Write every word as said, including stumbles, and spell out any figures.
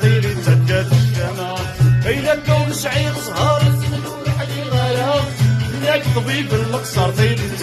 Tili d tafya teccama, ayla akka ur nesɛi ẓẓher, ur ḥliɣ ara. Yak ṭbib n leqṣer, tili d